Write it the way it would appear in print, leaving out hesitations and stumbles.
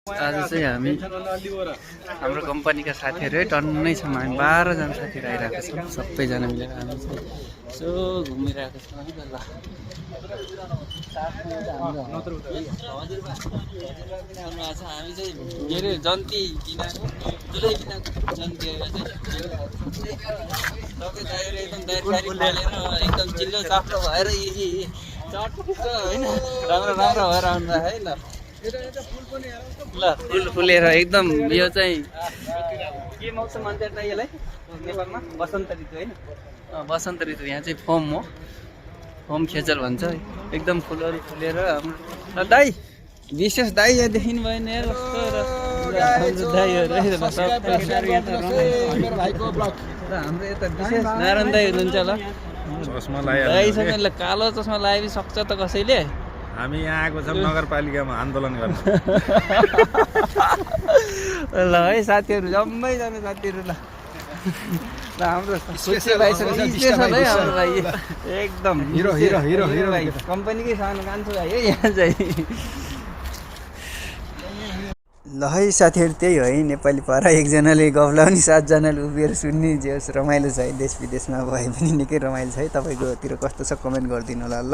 आज चाहिँ हामी हाम्रो कम्पनीका साथीहरू टन्नै छौँ हामी 12 जना साथीहरू आइरहेको छौँ सबैजना मिलेर हामी चाहिँ यसो घुमिरहेको छौँ है ल हामी चाहिँ के अरे जन्ती एकदम चिल्लो चाप्लो भएर होइन राम्रो राम्रो भएर आउनु है ल ल फुल फुलेर एकदम यो चाहिँ के मौसम भन्छ त यसलाई नेपालमा बसन्त ऋतु होइन बसन्त ऋतु यहाँ चाहिँ फोम हो फोम खेचल भन्छ एकदम फुलहरू फुलेर हाम्रो दाइ विशेष दाइ यहाँ देखिनु भएन यार कस्तो हाम्रो दाइहरू हाम्रो यता विशेष नारायण दाइ हुनुहुन्छ ल दाइसँग ल कालो चस्मा लगाए पनि सक्छ त कसैले हामी यहाँ आएको छौँ नगरपालिकामा आन्दोलन गर्न ल है साथीहरू जम्मैजना साथीहरू ल हाम्रो स्पेसल है हाम्रो भाइ एकदम हिरो हिरो हिरो हिरो भाइ कम्पनीकै सानो कान्छु भाइ है यहाँ चाहिँ ल है साथीहरू त्यही हो है नेपाली पारा एकजनाले गफलाउने 7 जनाले उभिएर सुन्ने जे होस् रमाइलो छ है देश विदेशमा भए पनि निकै रमाइलो छ है तपाईँकोतिर कस्तो छ कमेन्ट गरिदिनु होला ल